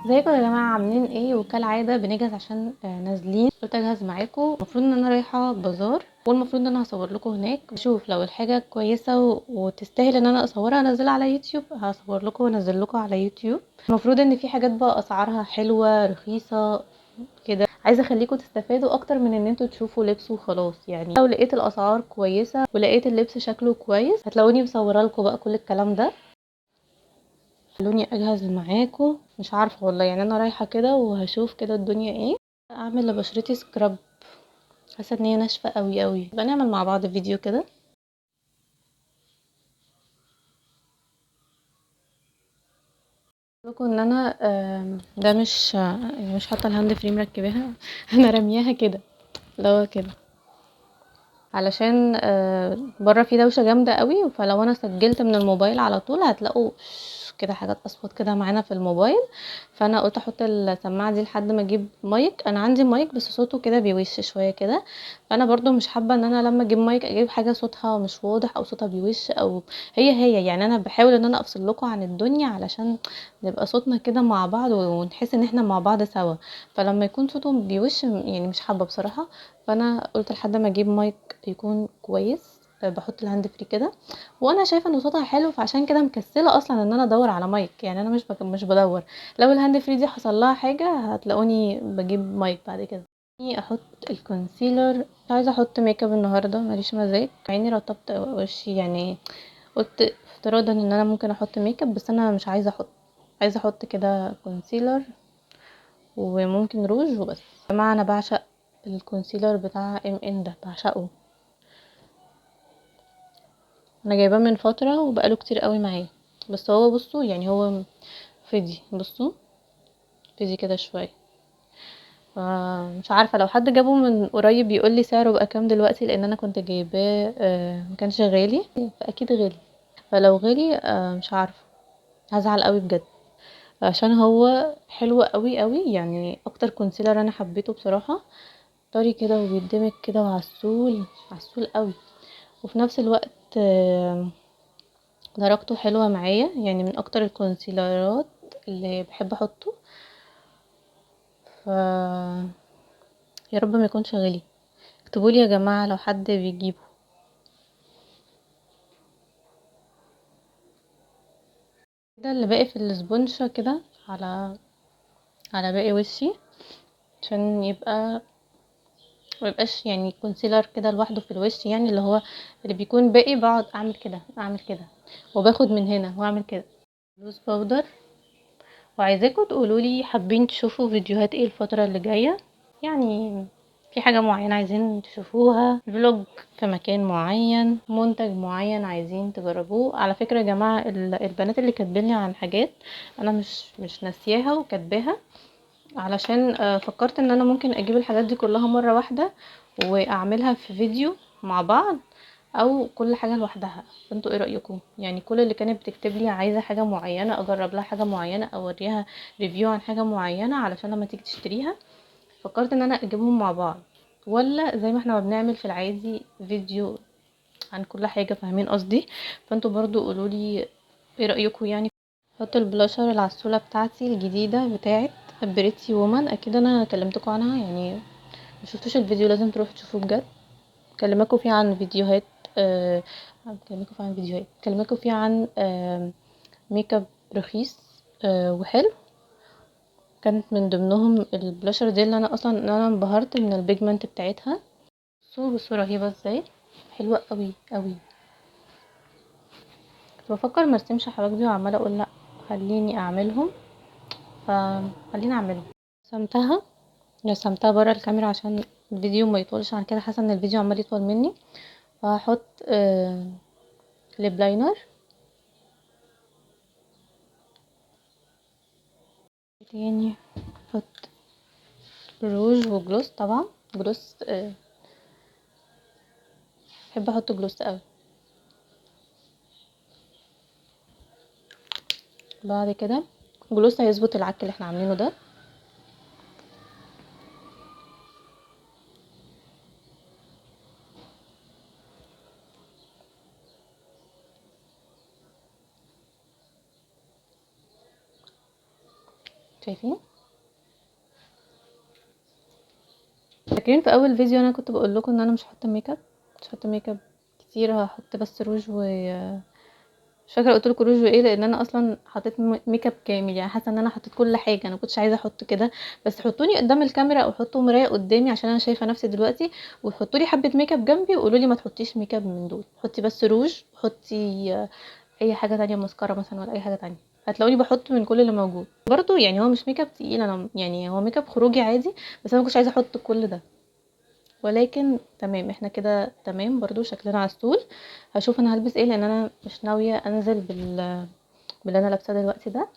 ازيكم يا جماعة؟ عاملين ايه؟ وكالعادة بنجهز عشان نازلين. قلت اجهز معاكم. المفروض ان انا رايحة بازار، والمفروض ان انا هصور لكم هناك. اشوف لو الحاجة كويسة وتستاهل ان انا اصورها انزلها على يوتيوب، هصور لكم وانزل لكم على يوتيوب. المفروض ان في حاجات بقى اسعارها حلوة رخيصة كده، عايزه اخليكم تستفادوا اكتر من ان انتوا تشوفوا لبس وخلاص. يعني لو لقيت الاسعار كويسة ولقيت اللبس شكله كويس هتلاقوني مصوره لكم بقى كل الكلام ده. خلوني اجهز معاكم. مش عارفه والله، يعني انا رايحة كده وهشوف كده الدنيا ايه. اعمل لبشرتي scrub، حاسه ان هي ناشفة قوي قوي. بنعمل مع بعض فيديو كده. لكم ان انا ده مش يعني مش حاطه ال hand free مركباها انا رمياها كده لو كده علشان بره في دوشه جامدة قوي، فلو انا سجلت من الموبايل على طول هتلاقوا كده حاجات اصوات كده معانا في الموبايل. فانا قلت احط السماعة دي لحد ما اجيب مايك. انا عندي مايك بس صوته كده بيوش شوية كده، فانا برضو مش حابة ان انا لما اجيب مايك اجيب حاجة صوتها مش واضح او صوتها بيوش او هي يعني انا بحاول ان انا افصل لكم عن الدنيا علشان نبقى صوتنا كده مع بعض ونحس ان احنا مع بعض سوا. فلما يكون صوته بيوش يعني مش حابة بصراحة. فانا قلت لحد ما اجيب مايك يكون كويس بحط ال hand free كده، وانا شايفه ان صوتها حلو، فعشان كده مكسله اصلا ان انا ادور على مايك. يعني انا مش بدور. لو ال hand free دي حصل لها حاجة هتلاقوني بجيب مايك بعد كده. احط ال concealer. مش عايزه احط ميك اب النهارده، ماليش مزاج. عيني رطبت وشي، يعني قلت افتراضا ان انا ممكن احط ميك اب، بس انا مش عايزه احط. عايزه احط كده concealer وممكن روج وبس. يا جماعة انا بعشق ال concealer بتاع ام ان ده، بعشقه. انا جايباه من فترة وبقاله كتير قوي معايا، بس هو بصوا يعني هو فدي، بصوا فدي كده شوية. مش عارفه لو حد جابه من قريب يقول لي سعره بقى كام دلوقتي، لان انا كنت جايباه ما كانش غالي، فاكيد غالي. فلو غالي مش عارفه هزعل قوي بجد، عشان هو حلو قوي قوي. يعني اكتر concealer انا حبيته بصراحة، طري كده وبيدمج كده وعسول عسول قوي، وفي نفس الوقت درجته حلوة معايا. يعني من اكتر ال concealerات اللي بحب احطه. ف يا رب ما يكونش غالي. اكتبولي يا جماعة لو حد بيجيبه كده. اللي باقي في الاسبونشة كده على باقي وشي، عشان يبقى ما يبقاش يعني concealer كده لوحده في الوش. يعني اللي هو اللي بيكون باقي بقعد اعمل كده اعمل كده وباخد من هنا واعمل كده. loose powder. وعايزاكم تقولوا لي حابين تشوفوا فيديوهات ايه الفترة اللي جاية، يعني في حاجة معينة عايزين تشوفوها، vlog في مكان معين، منتج معين عايزين تجربوه. على فكرة يا جماعة البنات اللي كاتبيني عن حاجات انا مش ناسياها وكاتباها، علشان فكرت ان انا ممكن اجيب الحاجات دي كلها مرة واحدة واعملها في فيديو مع بعض، او كل حاجة لوحدها. فانتوا ايه رأيكم؟ يعني كل اللي كانت بتكتب لي عايزة حاجة معينة اجرب لها حاجة معينة او اوريها review عن حاجة معينة علشان لما تيجي تشتريها، فكرت ان انا اجيبهم مع بعض، ولا زي ما احنا ما بنعمل في العادي فيديو عن كل حاجة، فاهمين قصدي؟ فانتوا برضو قولوا لي ايه رأيكم. يعني احط البلاشر العسولة بتاعتي الجديدة بتاعت Pretty Woman، اكيد انا كلمتكم عنها، يعني ما شفتوش الفيديو لازم تروحوا تشوفوه بجد. كلمتكم فيه عن فيديوهات، كلمتكم فيه عن فيديوهات، كلمتكم فيه عن ميك اب رخيص وحلو. كانت من ضمنهم البلاشر دي اللي انا اصلا ان انا انبهرت من ال pigment بتاعتها. بصوا رهيبة ازاي، حلوة قوي قوي. كنت بفكر ما ارسمش حواجبي وعماله اقول لا خليني اعملهم، فخليني اعملهم. رسمتها برا الكاميرا عشان الفيديو ما يطولش عن كده، حاسه ان الفيديو عمال يطول مني. فهحط lip liner تاني، احط روج و gloss. طبعا gloss، بحب احط gloss قوي. بعد كده gloss هيظبط العك اللي احنا عاملينه ده. شايفين؟ فاكرين في اول فيديو انا كنت بقول لكم ان انا مش هحط ميك اب، مش هحط ميك اب كتير، هحط بس روج و مش فاكره قلت لكم روج وايه، لان انا اصلا حطيت ميك اب كامل، يعني حاسه ان انا حطيت كل حاجة، انا كنتش عايزه احط كده، بس حطوني قدام الكاميرا او حطوا مراية قدامي عشان انا شايفه نفسي دلوقتي، وحطوا لي حبه ميك اب جنبي وقولوا لي ما تحطيش ميك اب من دول، حطي بس روج، حطي اي حاجة تانية، ماسكارا مثلا ولا اي حاجة تانية، هتلاقوني بحط من كل اللي موجود برضو. يعني هو مش ميك اب تقيل، انا يعني هو ميك اب خروجي عادي، بس انا ما كنتش عايزه احط كل ده، ولكن تمام احنا كده تمام برضو شكلنا عسول. هشوف انا هلبس ايه لان انا مش ناوية انزل باللي انا لابساه دلوقتي ده.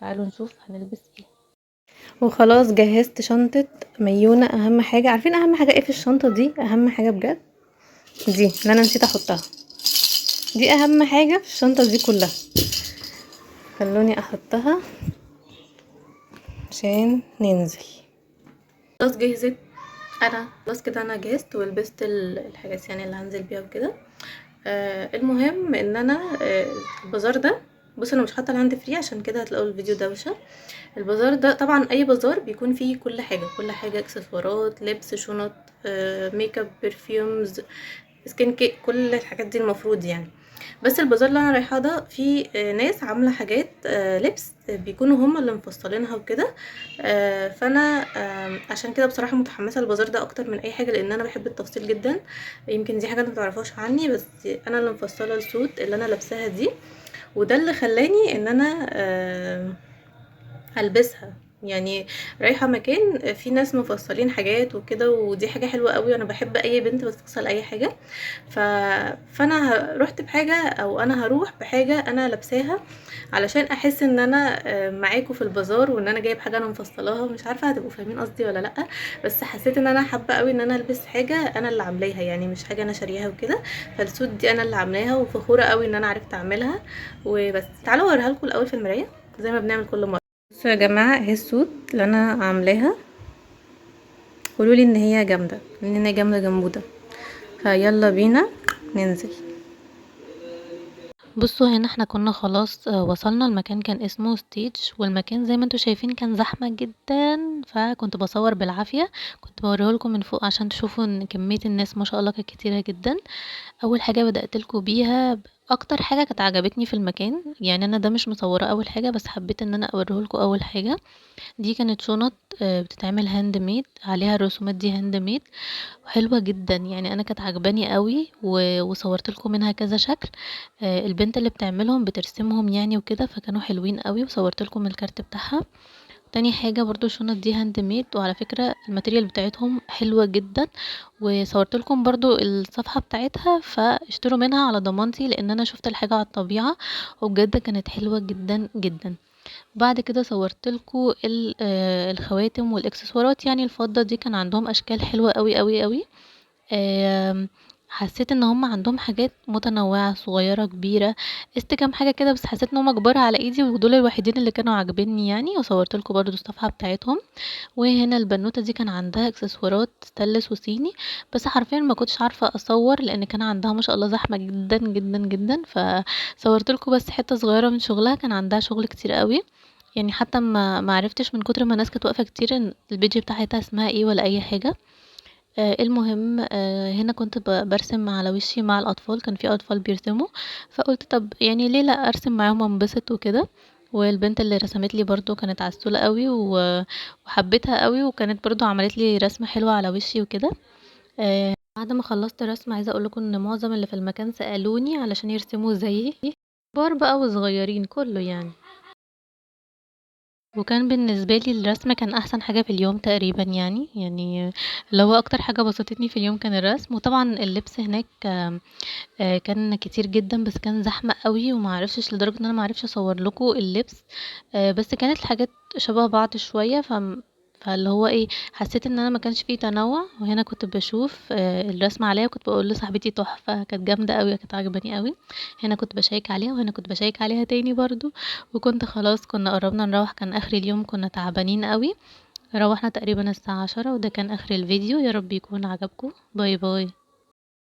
تعالوا نشوف هنلبس ايه. وخلاص جهزت شنطه ميونه. اهم حاجة، عارفين اهم حاجة ايه في الشنطة دي؟ اهم حاجة بجد دي اللي انا نسيت احطها، دي اهم حاجة في الشنطة دي كلها. خلوني احطها عشان ننزل. خلاص جهزت انا، خلاص كده انا جهزت ولبست الحاجات يعني اللي هنزل بيها وكده. المهم ان انا البازار ده، بصوا انا مش حاطه ال hand free عشان كده هتلاقوا الفيديو دوشه. البازار ده طبعا اي بازار بيكون فيه كل حاجة، كل حاجة، اكسسوارات، لبس، شنط، makeup، perfumes، skin care، كل الحاجات دي المفروض يعني. بس البازار اللي انا رايحاه ده فيه ناس عامله حاجات، لبس، بيكونوا هم اللي مفصلينها وكده. فانا عشان كده بصراحة متحمسة للبازار ده اكتر من اي حاجة، لان انا بحب التفصيل جدا. يمكن دي حاجة انتوا متعرفوهاش عني، بس انا اللي مفصلة ال suit اللي انا لابساها دي، وده اللي خلاني ان انا البسها. يعني رايحة مكان في ناس مفصلين حاجات وكده، ودي حاجة حلوة قوي، انا بحب اي بنت بتفصل اي حاجة. فانا رحت بحاجة، او انا هروح بحاجة انا لابساها علشان احس ان انا معاكم في البازار، وان انا جايب حاجة انا مفصلاها. مش عارفه هتبقوا فاهمين قصدي ولا لا، بس حسيت ان انا حابة قوي ان انا البس حاجة انا اللي عاملاها، يعني مش حاجة انا شارياها وكده. فال suit دي انا اللي عاملاها، وفخوره قوي ان انا عرفت اعملها. وبس تعالوا اوريها لكم الاول في المراية زي ما بنعمل كل مرة. بصوا يا جماعة، اهي ال suit اللي انا عاملاها، قولوا لي ان هي جامدة، ان هي جامدة جمبوده. فيلا بينا ننزل. بصوا هنا احنا كنا خلاص وصلنا المكان، كان اسمه ستيج، والمكان زي ما انتوا شايفين كان زحمة جدا، فكنت بصور بالعافية، كنت بوريهولكم من فوق عشان تشوفوا ان كمية الناس ما شاء الله كانت كتيرة جدا. اول حاجة بدات لكم بيها، اكتر حاجة كانت عجبتني في المكان، يعني انا ده مش مصوره اول حاجة، بس حبيت ان انا اوريهولكم اول حاجة. دي كانت شنط بتتعمل handmade، عليها الرسومات دي handmade، وحلوه جدا، يعني انا كانت عجباني قوي، وصورت لكم منها كذا شكل. البنت اللي بتعملهم بترسمهم يعني وكده، فكانوا حلوين قوي، وصورت لكم الكارت بتاعها. تاني حاجة برضو الشنط دي handmade، وعلى فكرة ال material بتاعتهم حلوة جدا، وصورت لكم برضو الصفحة بتاعتها، فاشتروا منها على ضمانتي، لان انا شفت الحاجة على الطبيعة وبجد كانت حلوة جدا جدا. بعد كده صورت لكم الخواتم والاكسسوارات، يعني الفضة دي كان عندهم اشكال حلوة قوي قوي قوي. حسيت ان هم عندهم حاجات متنوعة، صغيرة كبيرة، قست كام حاجة كده، بس حسيت ان هم كبار على ايدي، ودول الوحيدين اللي كانوا عاجبيني يعني. وصورت لكم برضو الصفحة بتاعتهم. وهنا البنوتة دي كان عندها اكسسوارات ستانلس وصيني، بس حرفيا ما كنتش عارفة اصور لان كان عندها ما شاء الله زحمة جدا جدا جدا، فصورت لكم بس حتة صغيرة من شغلها. كان عندها شغل كتير قوي يعني، حتى ما عرفتش من كتر ما الناس كانت واقفة كتير ان ال page بتاعتها اسمها ايه ولا اي حاجة. المهم هنا كنت برسم على وشي مع الاطفال، كان في اطفال بيرسموا، فقلت طب يعني ليه لا ارسم معاهم وانبسط وكده. والبنت اللي رسمت لي برضو كانت عسولة قوي وحبيتها قوي، وكانت برضو عملت لي رسمة حلوة على وشي وكده. بعد ما خلصت رسم، عايزة اقول لكم ان معظم اللي في المكان سألوني علشان يرسموا زيي، كبار بقى وصغيرين كله يعني. وكان بالنسبة لي الرسم كان أحسن حاجة في اليوم تقريبا، يعني اللي هو أكتر حاجة بسطتني في اليوم كان الرسم. وطبعا اللبس هناك كان كتير جدا، بس كان زحمة قوي وما عرفتش، لدرجة ان انا ما عرفتش اصور لكم اللبس. بس كانت الحاجات شبه بعض شوية، فاللي هو ايه، حسيت ان انا ما كانش فيه تنوع. وهنا كنت بشوف الرسمة عليا، وكنت بقول لصاحبتي تحفة، كانت جامدة قوي، كانت عجباني قوي. هنا كنت بشيك عليها، وهنا كنت بشيك عليها تاني برضو. وكنت خلاص كنا قربنا نروح، كان اخر اليوم، كنا تعبانين قوي. روحنا تقريبا الساعة 10، وده كان اخر الفيديو. يا رب يكون عجبكم. bye bye.